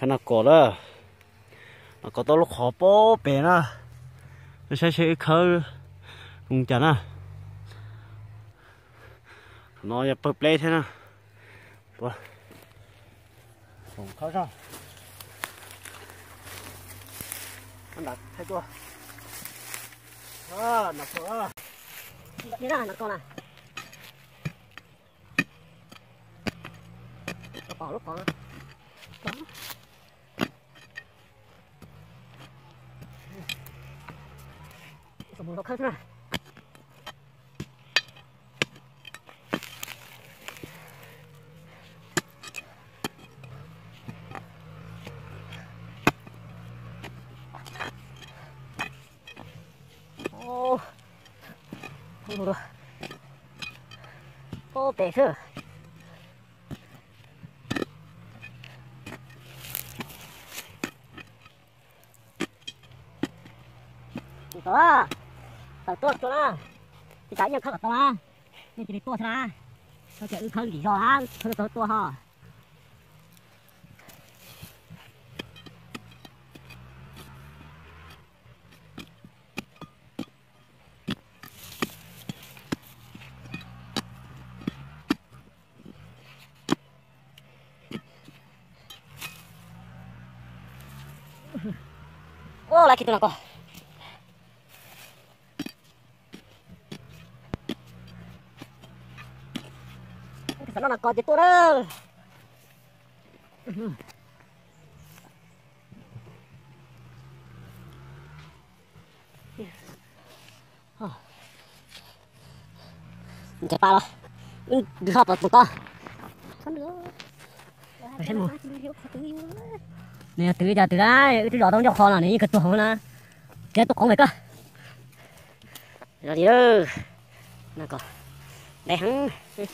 Nag kos lawm, nag kos tau lub qhov pob pem na. Saib seb wb khawb zoo cas na. No yog pawg pleb thiab na. Tua, khawb zog. Nag kos, nag kos na. Pom lub qhov. Pob pem xwb. Tau, tawm tuaj tsuag na. Ib tsam yeej khawb kom tau na. Yeej cia li tuaj xwb na. Koj cia wb khawb nkim zog na, khawb tau tuaj ho. Ua, lawv khi tus nag kos. Xav noj nag kos ces tuaj na. Ncaws pa los, wb ho pom tus ko. Nws yog twv cas twv na, wb twb zov tau ncauj qho no nws yeej kawg tuag hauv na. Ces tuaj qoov pem koj. Zoo li na, nag kos ntev heev.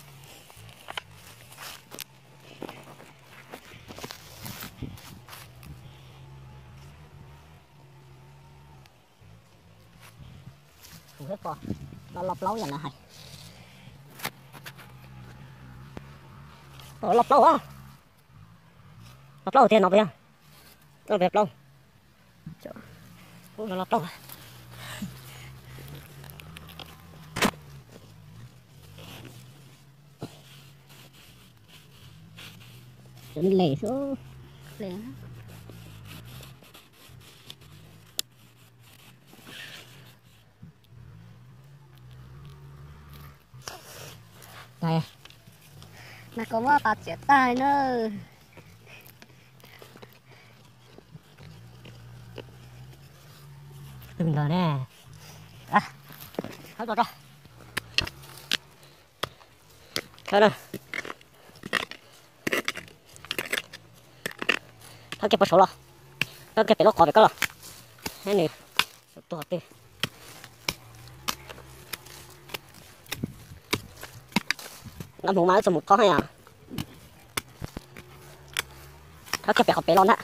Kuv thiab pom, los los plaub yam lawv hais. Los plaub, los plaub tiag no puas yog? Plaub, plaub. Los los plaub. Cov lem xwb. Nag kos muab pas txiav tag na. Twb nrog ne. Khawb tso, khawb na. Thawb kiag pem saud los, thawb kiag pem lub qhov pem koj los, nws tuag twg. Nqa hmoov mas wb txog mus thob hab yom. Thawb kiag pem qhov pem los ntag.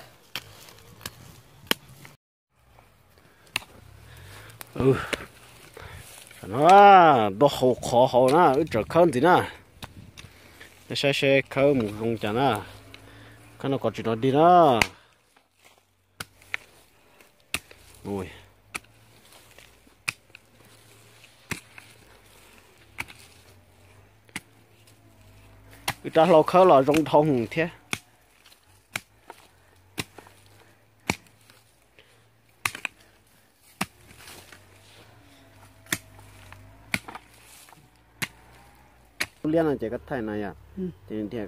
Tam no, ntau hau qhov hauv na, wb tseem khawb ntxiv na. Nej saib seb khawb mus zoo cas na. Khawb no kom tsis rov dig na. Wb rab hlau khawb los zoo dhau hwv thiab. Lub liab no ces koj thaij no yom. Ces nrhiav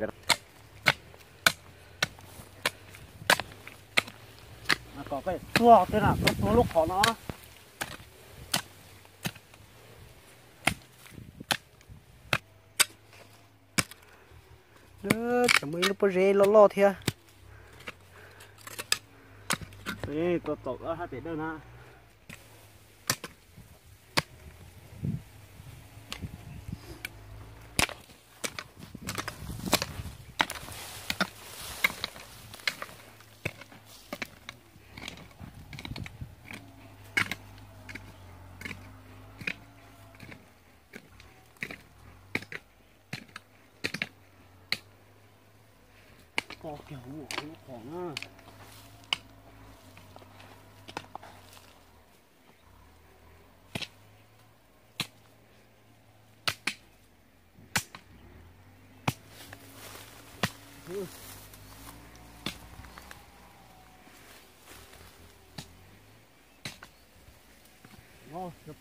koj, koj tuag tej na, koj tuag lub qhov no. Tseem muaj ib lub pob zeb loj loj thiab. Tuaj txaus ob hab pem dawb na. Kos Kiag hauv lub qhov na.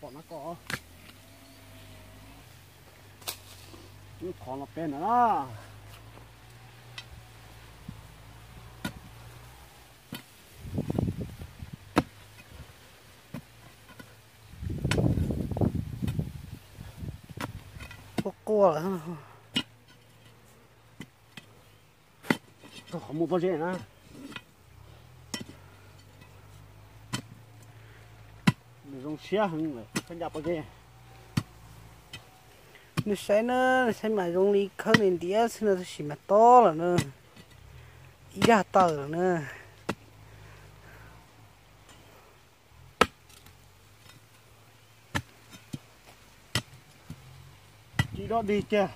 Pom na ko, qhov no peb na. Quaj quaj lawm. Txog qhov muaj pob zeb na. Nws zoo siab heev lawm, khawb ncaj pob zeb. Nws saib na, nws saib mas zoo li khawb ntiav xwb no, tab sis mas tob lawm na. Ib dag tawm lawm na. Ci dog dig kiag.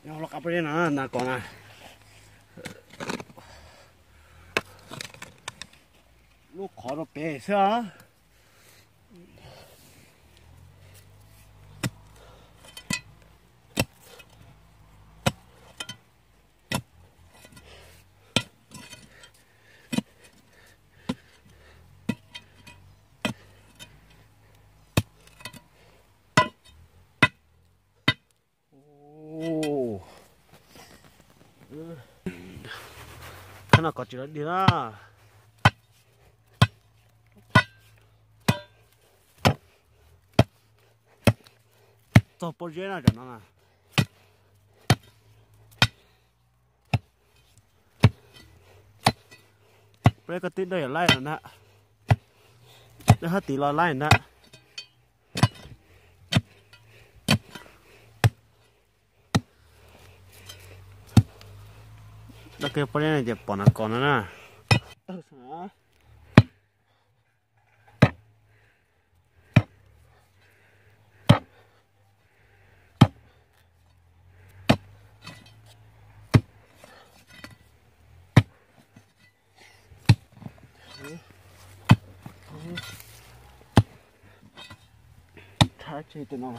Los qab pob zeb na, na ko na. Lub qhov rau pem xwb. Khawb no kom tsis lawv dig na. Txog pob zeb na, tam no na. Peb koj tib dawj yam laib no na. Dawj hab tis los laib na. Dawj kiag pob zeb no ces pom na ko no na. Thab tseg tus no.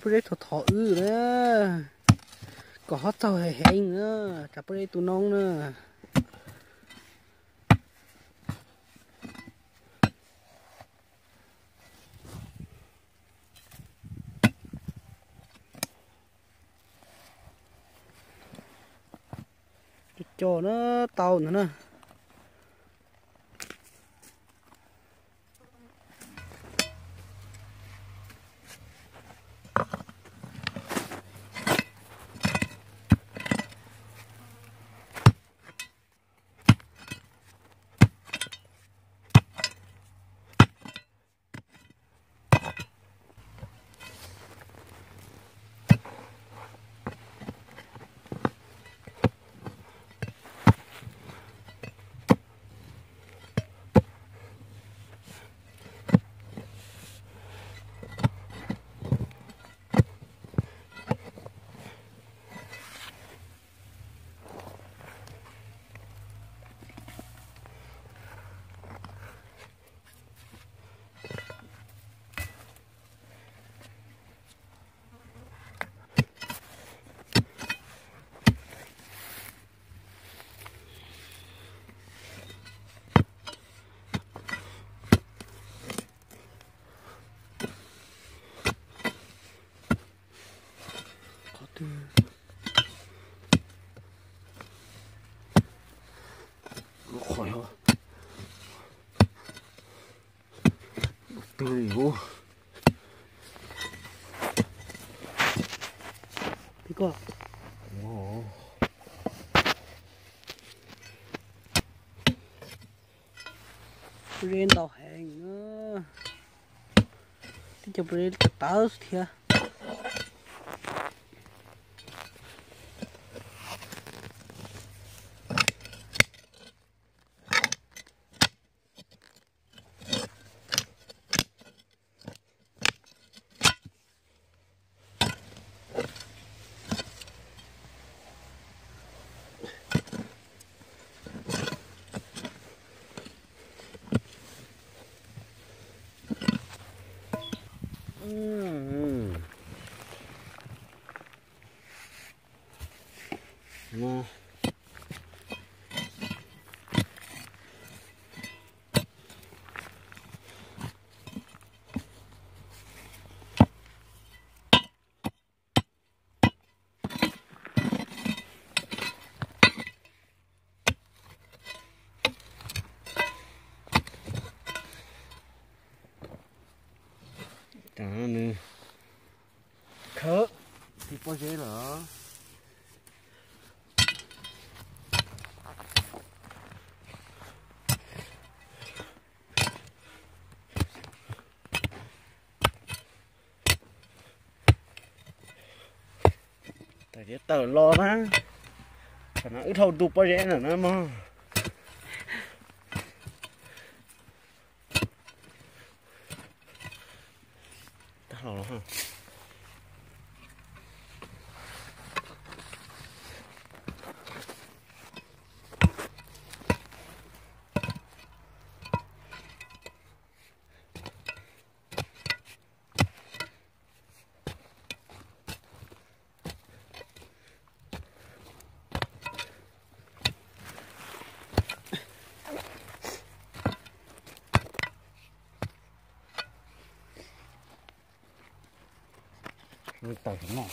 Pob zeb thov thov wb na, kom ho txaug heev heev na, tsam pob zeb tu noob na. Cov cov na, tau ntawd na. Qhov twg? Lub qhov no. Twg li ub. Zeb ntau heev, tib co pob zeb tawv tawv thiab. Nws khawb tiv pob zeb lawm. Tawm los na, tam no wb dhau ntu pob zeb ntawm na mog. Tawm no,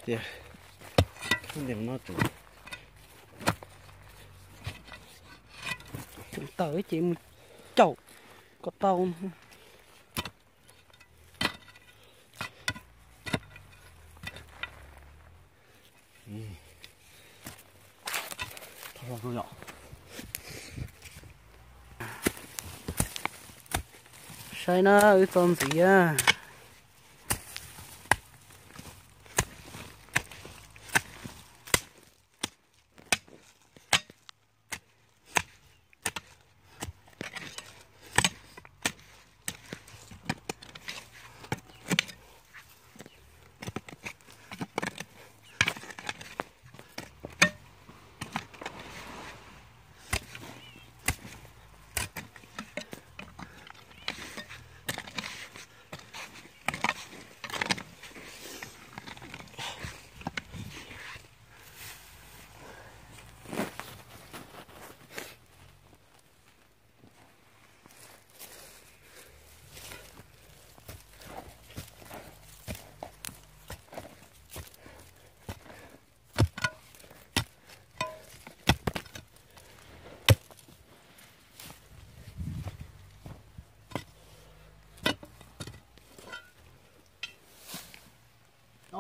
tias no, tawm ces mus caum kom tau. Saib na, wb txo ntxiv a.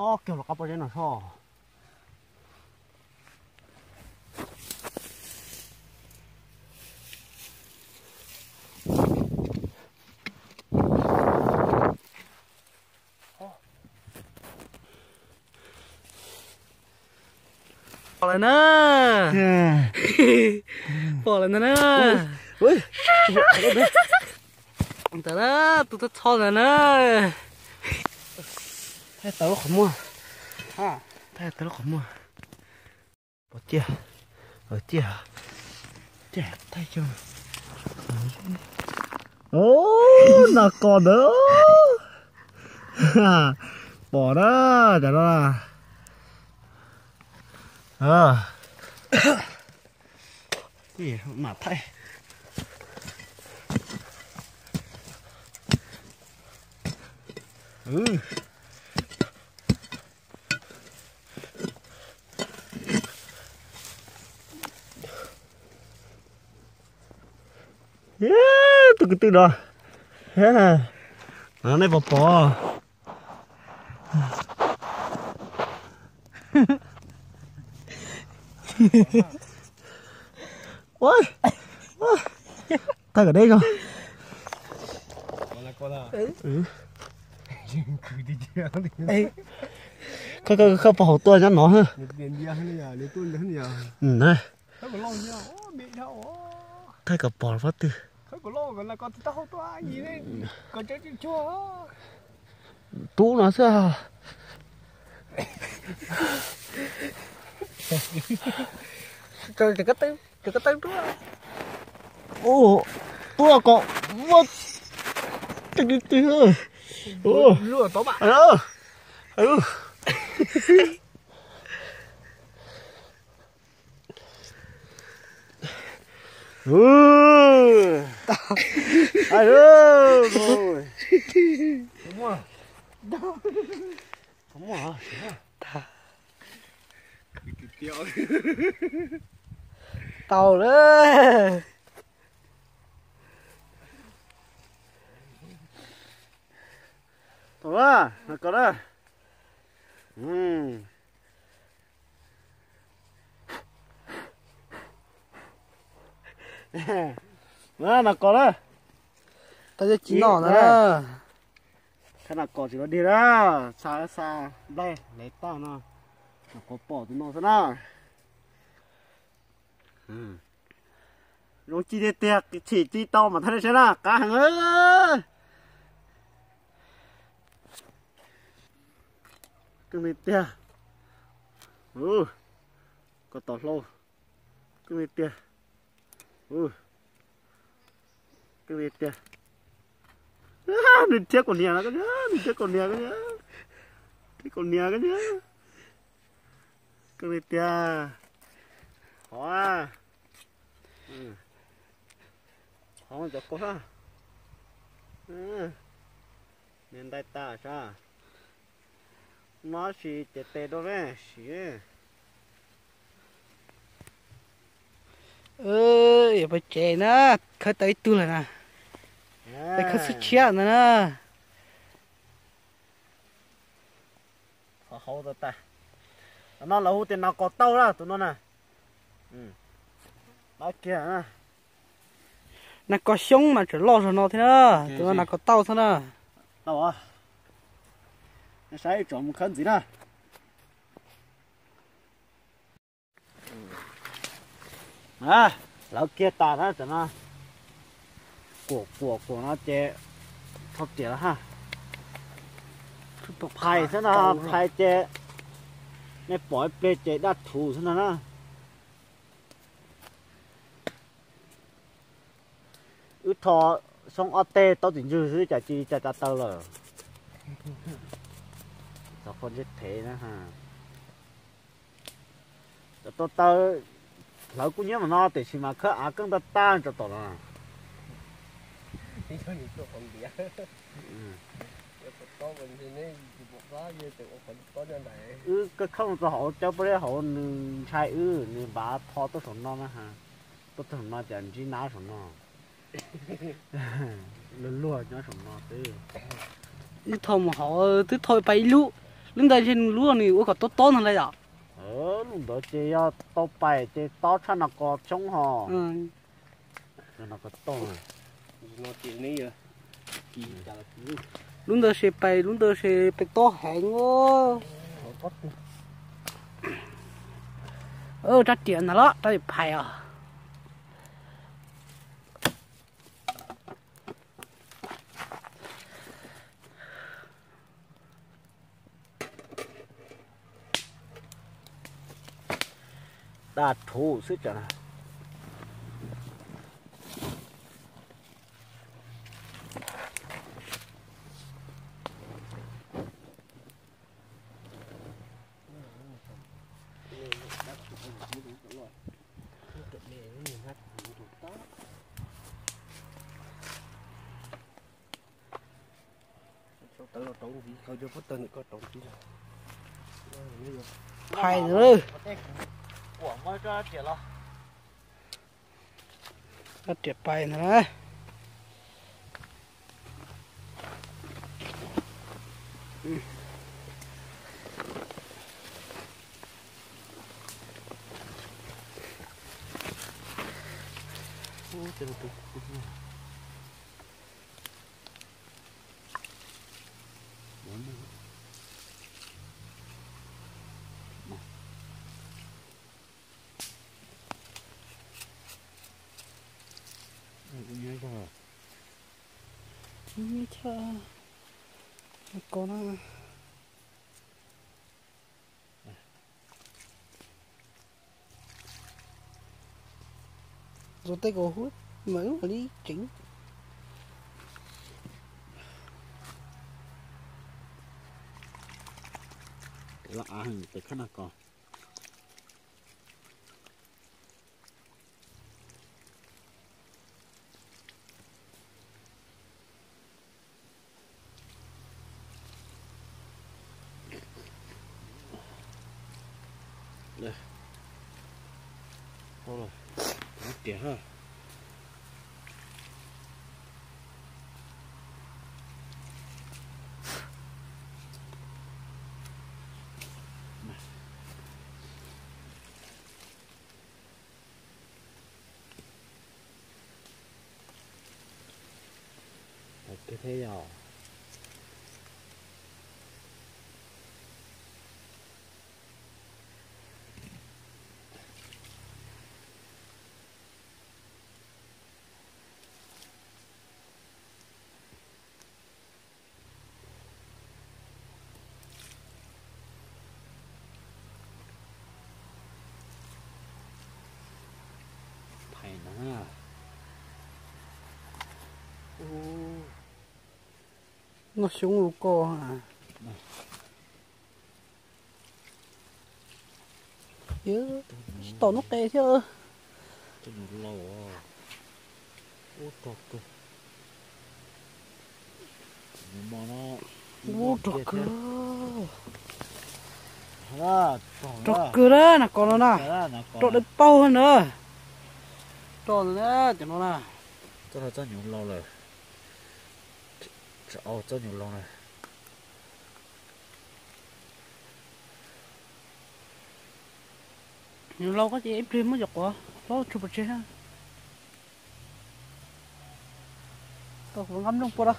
Ob kiag los qab pob zeb no soj. Pom lawm na. Pom lawm ntag na. Ntawd na, tus txho txho ntawd na. Thaij tau lub qhov muag. Thaij tau lub qhov muag. Pom tiag, tiag, tiag, thaij cov. Nas kos ntawd. Pom na, cov no. Mam thaij. Tus kwv tij no, no nej puas pom? Ua, thaj kom deb ko. Khawb khawb khawb pov hauv tuaj nyob no. Thaj kom pom pob twg. Tub no xwb. Tuaj kom muaj tej kwv tij. Tau lawm. Tau lawm, no koj lawm. No koj lawm. Tau cov ci no na. Khab no koj tsis los dig na, xa xa nplaig lev tag no, no koj pom tus no xwb na. Zoo ci tiag tiag, chim ci tau mas thab nej saib na, qab heev. Keej li tiag. Koj tau hlau. Keej li tiag. Keej li tiag. Nws thiab kaus hniav no, nws thiab kaus hniav ko, thiab kaus hniav ko. Keej li tiag. Qhov, qhov cov kua, niag ntais tas sas. Mob si ces tes dua ne, siv. Yog pais tsev na, khawb tau ib tug lawm na. Pais khawb xub tshiab ntawd na. Qhov hauv tau tas. Tus no lawv hu tias nas kos tauj na, tus no na. Nas kos xyoob mas tseem loj zog no thiab na, tus no nas kos tauj xwb na. Tau, saib tsom mus khawb ntxiv na. Lawv kiag tas na, tam no kuam kuam kuam no ces tho riam lawm ha. Phais xwb no, phais ces nej pom ib pliag ces daj thuv xwb no na. Wb tho xyoob ob teg taub tim ntswg xwb cas ci ca ca taw lawm. Txog qhov ntsej thev na. Cov tau taw hlawv kuj nyiab mas no tiam sis mas khawb av keej tag tag rau tom no. Wb kawg khawb mus txog hauv cawb pob zeb hauv nws ntshai wb, nws npav tho tuaj saum no na ha. Tuaj saum no cas ntsib nab saum no. Luag luag nyob saum no xwb. Wb tho mus hauv twb tho pais ib lub, lub ntawd ntshe nws lub nws ua kom tob tob no lawm yom. Lub ntawd ces yog tau pais ces tob tshaj no kos xyoob ho. Lub ntawd se pais, lub ntawd se pais tob heev. Rab riam ntag los rab riam phais os. Daj thuv xwb tseem. Phais lawm. Rab riam phais ntag na. Nyob chaw ko na. Zoo tej ko hub mas ub li tseev. Los av heev tus khab no ko. Tias ha. Tau kiag thiab yog. Phais na. Noj xyoob ua koj. Tsis tom nub qe thiab. Ub, rog kawg. Rog kawg na, nas kos no na. Rog dawb paug na. Rog na, cov no na. Txoj nyuv laus lawm. Txoj nyuv laus na. Nyuv laus ko ces ib pliag muab cov quav hlob tsuag pov tseg. Tau kuv nqa nplooj pua rau.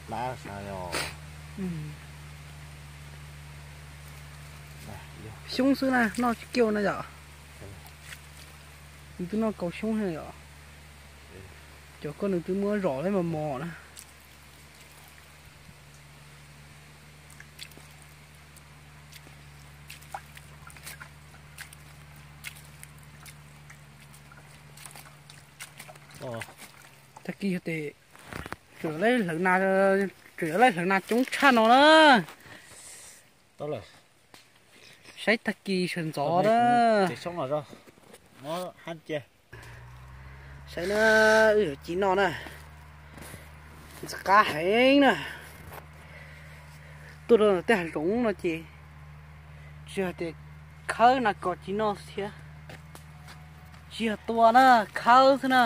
Plab sa yog. Xyoob xwb na, noj tsis kiaj na yom. Nws twb noj kaus xyoob na yom. Cov ko nws twb muab zom li mos mos na. Tag kis yog tes tseem laib hlawv na, tseem laib hlawv na coob tshaj no na. Saib tag kis sawv ntxov na. Saib na, wb yuav ci noj na. Ntxim qab heev na. Tuaj rau tej hav zoov no ces tsis yog tias khawb nas kos ci noj thiab, tsis yog tua na, khawb xwb na.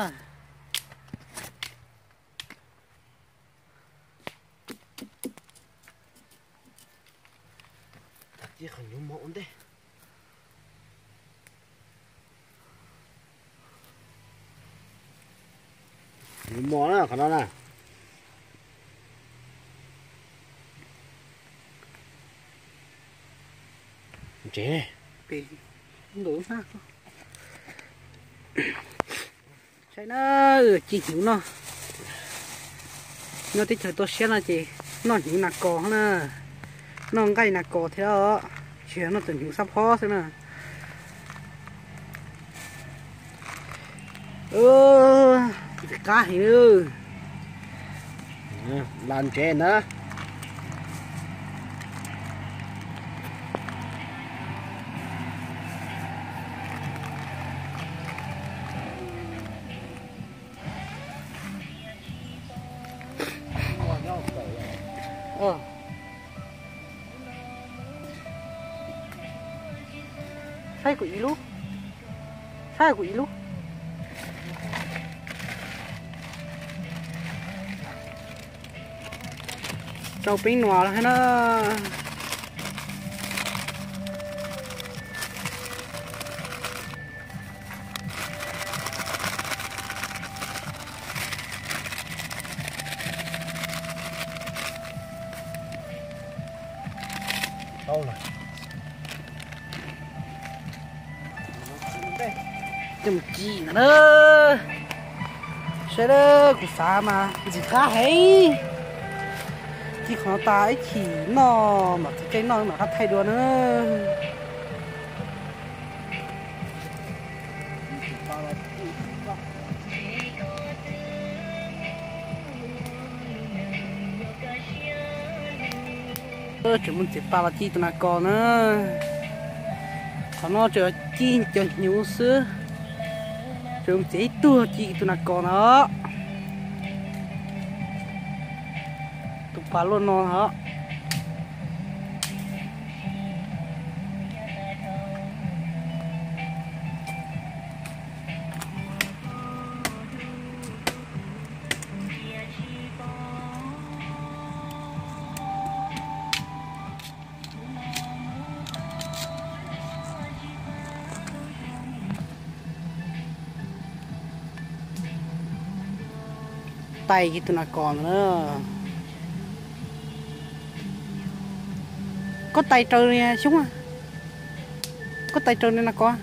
Qhov nyuv mos ua ntej. Nyuv mos na qhov no na. Ntsev ne. Saib na, ci hnyuv noj. Nyob teb chaws tuaj siab no ces noj hnyuv nas kos na, noj nqaij nas kos thiab os, tsis yog noj cov hnyuv xab phob xwb na. Ntxim qab heev. Las ntsev na. Saib kuv ib lub, saib kuv ib lub. Rau peb nuam lawm na. Coj mus ci ntawd na. Saib lawm, kuv xav mas ntxim qab heev. Ci qhov no tas ib chim noj mam txiv caij noj mam rov qab thaij dua na. Tseem muaj txiv pa los ci tus nas kos na. Qhov no tseem ci cov hnyuv xwb. Tseem txiav ib tug ci tus nas kos na. Tus pas luaj no os. Tais kiag tus nas kos ntawd na. Koj tais raws xyoob, koj tais raws nas kos.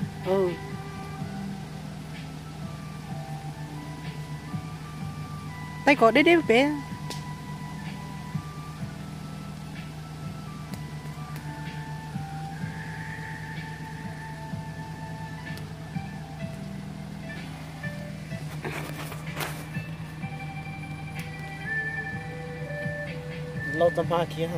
Tais kom deb deb pem. Lauj txoj hmab khiav.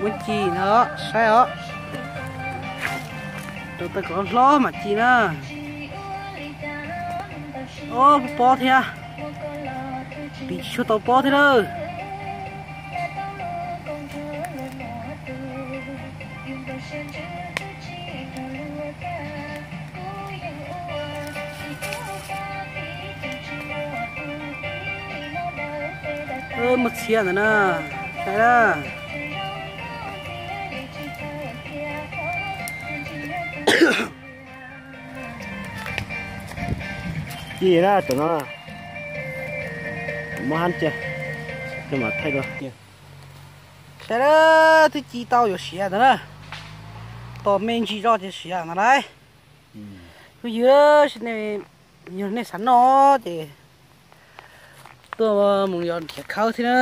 Muab ci no saib os. Rau tau kom hlob mam ci na. Ob, pob thiab. Piv tsis tshua tau pob thiab lawm. Muaj txhiab ntawd na, saib na. Ci na, tus no muab hab cia, mam thaij dua. Saib na, twb ci tau yuav siav ntawd na. Tos me ntsis zoj ces siav ntawd lauj. Phooj ywg, yog nej xav noj ces tuaj mus yos nrhiav khawb thiab na.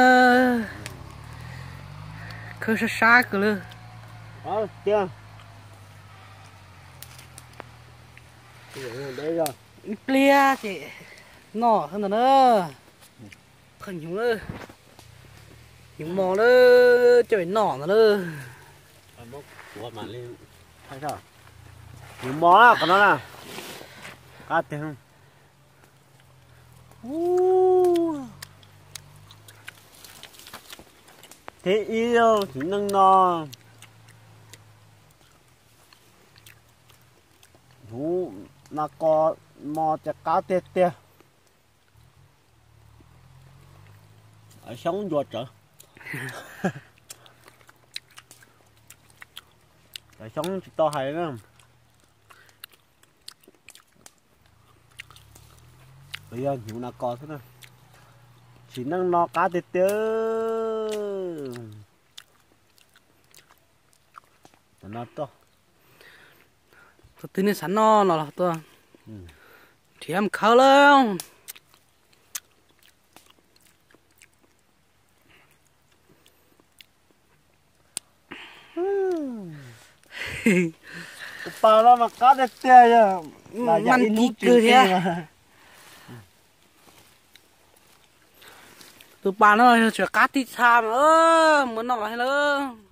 Khawb sab sab kawg li. Ib pliag ces noj xwb ntag na. Qhov hnyuv, hnyuv mos lawm, coj noj ntag lawm. Hnyuv mos qhov no na. Qab tiag. Thiab ib txiv neej no, hnyuv nas kos mos ces qab tiag tiag. Xyoob ncua tsawv. Cov xyoob tsis tau hais na. Yog hnyuv nas kos xwb na. Txiv neej no qab tiag tiag. Tus twg nej xav noj no los tuaj nrhiav mus khawb lawm. Tus pas no mas qab tiag tiag, mas ci kawg thiab. Tus pas no yog tseem qab tib txha mas muab noj los thiab lawm.